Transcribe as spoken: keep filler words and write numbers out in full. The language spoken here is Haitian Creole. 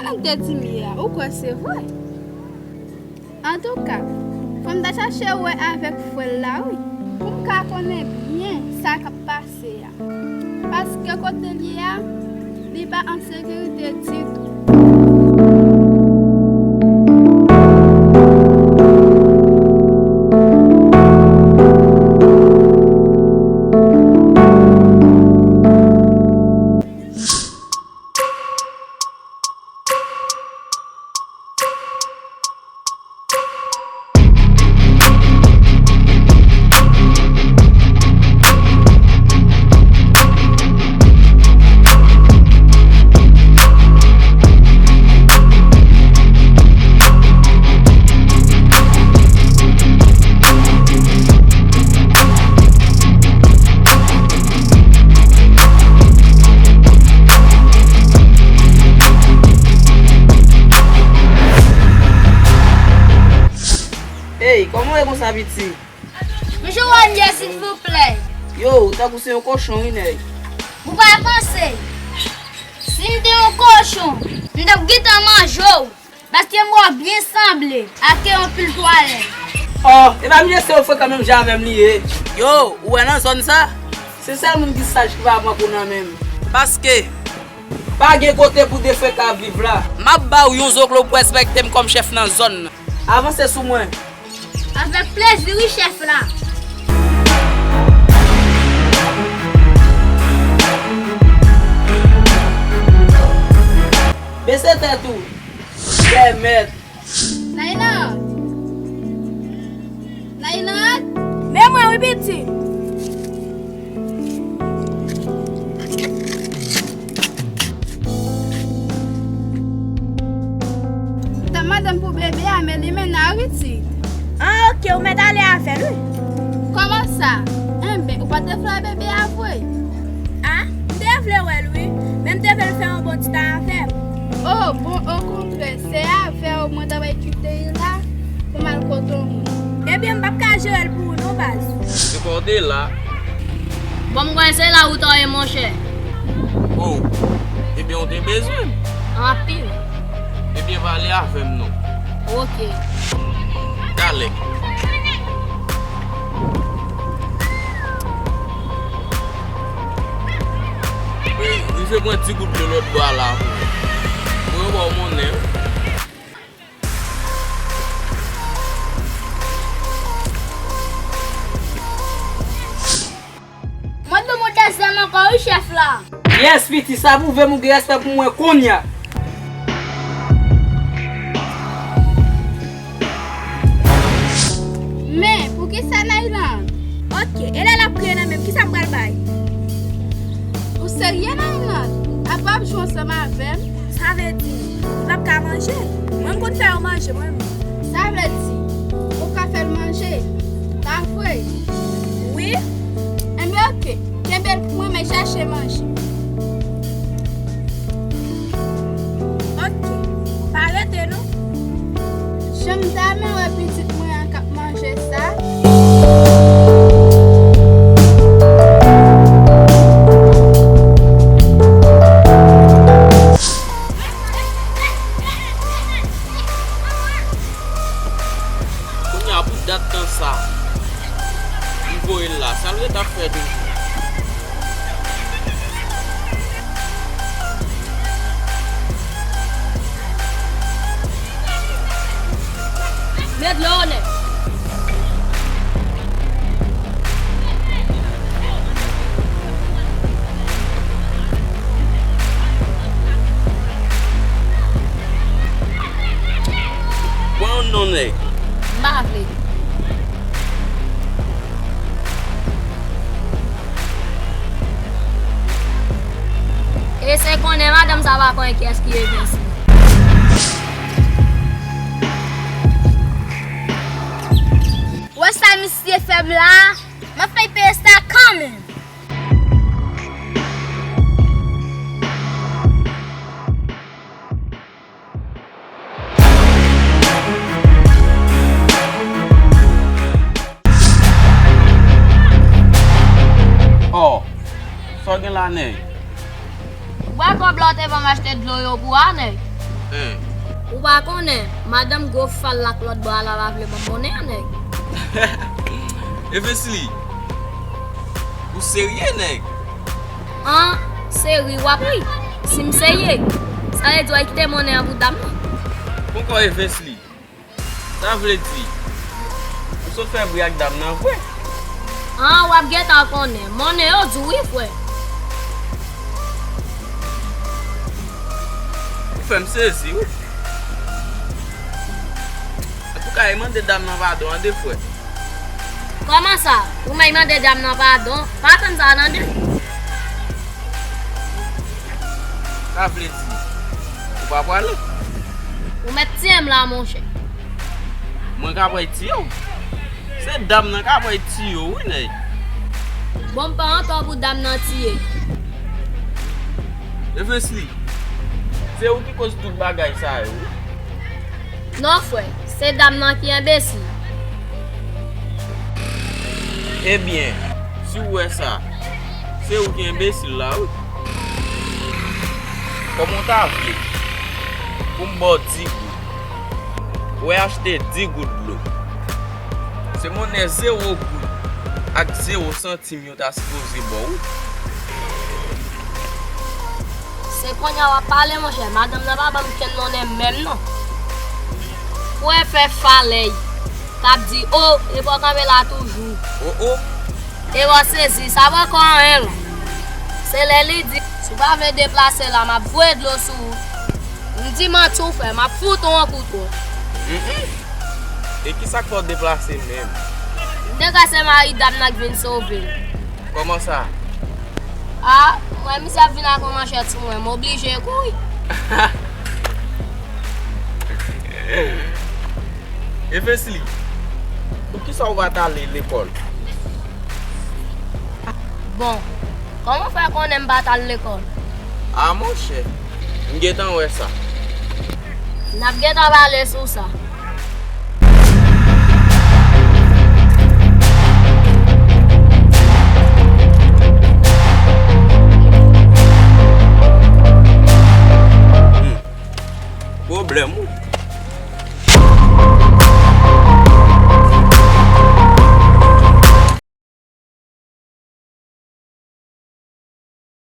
Sa m te di m yè a, ou kwè se vre? Antouka, fò m ta chache wè avèk frè l la wi, pou m ka konnen byen sa k ap pase a. Paske kote l ye a, li pa an sekirite ditou. Ey, kòman w ye konsa, piti? Bonjou, Wanye, silvouplè. Yo, ou tankou se yon kochon, wi, nèg. Ou pa panse? Si m te yon kochon, m t ap gentan manje w. Paske m wè w byen sanble ak yon pil twalèt. Ò, e pa misye se yon frekan menm jan avè m li ye. Yo, ou wè nan zòn sa? Se sèl moun ki saj ki pa pran kou nan men m. Paske pa gen kote pou de frekan ap viv la. M ap ba w yon zoklo pou respekte m kòm chèf nan zòn nan. Avanse sou mwen. Avèk plezi wi, chèf la. Bese tèt ou. Kè mèt. Nayland. Nayland. Men mwen wi, piti. Tande madanm pou bebe a, men li mennen Ariti. Ah, ok, ou mèt ale avè l, wi. Kòman sa? Enben, ou pa te vle wè bebe a vre? Ah, m te vle wè l, wi. Men m te vle l fè yon bon ti tan avè m. Oh, bon, okontrè, se avè w mwen ta pral kite l la pou m al kote yon moun. Ebyen, m p ap ka jere l pou ou non, baz. Se kòde la. Bon, m kwè se la ou ta ye, monchè. Oh, ebyen, ou te bezwen m? Anpil. Ebyen, pale avè m non. Ok. Talè. Wi, rive pran ti gout dlo lòt bò a la pou mwen. Mwen ba w monnen wi. Mwen di w m dezèm ankò wi, chèf la. Yes, piti, sa pwouve m ou gen respè pou mwen kounye a. Men, poukisa Nayland? Ok, e lè l ap kriye nan men m, kisa m pral bay? Ou serye, Nayland? Apa w ap jwe ansanm avè m? Sa vle di, li p ap ka manje? Mwen, m konn fè yo manje, mwen menm. Sa vle di, ou ka fè l manje? Pa vre? Wi. Enben, ok. Kenbe l pou mwen, m al chache manje. Ok. Pa rete, non. Jan m ta renmen wè pitit mwen an k ap manje sa. Kounye a pou dat tan sa, m voye l la, sa l ret ap fè toujou? Met dlo, nèg. Pran yon non, nèg. M pa vle. E se konnen madanm sa pa konnen kiyès ki Evensi. Wè sa misye fè m la, m ap fè l peye sa kanmenm. Oh, sa w gen la, nèg? Ou pa kòb la w te ban m achte dlo yo pou a, nèg? Hein. Ou pa konnen, madanm gwo fal la k lòt bò a la pa vle ban m monnen an, nèg. Evensly, ou serye, nèg? An, se ri w ap ri. Si m serye, sa vle di w al kite monnen an pou dam nan. Ponkò, Evensly. Sa vle di, ou sot fè bri ak dam nan vre? An, w ap gentan konnen. Monnen yo di w wi, frè. Ou fè m sezi, wi. Antouka, e mande dam nan padon an de frè. Kòman sa? Ou menm mande dam nan padon? Pa tann sa, tande. Sa vle di, ou pa prale? Ou mèt tiye m la, monchè. Mwen ka pral tiye w? Se dam nan ka pral tiye w, wi, nèg. Bon, m pa antò pou dam nan tiye. Evensly, se ou ki koz tout bagay sa yo, wi. Non, frè, se dam nan ki enbesil. Ebyen, si w wè sa, se ou ki enbesil la, wi. Kòman w ta vle pou m ba w di goud? Ou wè achte di goud dlo. Se monnen zewo goud ak zewo santim yo ta sipoze ba w, wi. Se kounye a w ap pale, monchè. Madanm nan pa ban m kenn monnen menm, non. Pou e fè falèy. K ap di, o, e pa w kanpe la toujou. O, o. E w sezi, sa poko anyen, non. Se lè li di, si w pa vle deplase la, m ap voye dlo sou ou. M di manti w fè, m ap fout ou yon kout wòch. Mm, mm. E kisa k fè w deplase menm? M te kwè se mari dam nan k vin sove l. Kòman sa? A, m wè misye ap vin ak yon manchèt sou mwen, m oblije kouri. Evensly, poukisa ou pa t ale lekòl? Bon, kòman w fè konnen m pa t al lekòl? A monchè, m gentan wè sa. N ap gentan pale sou sa. Hmm. Pwoblèm ou.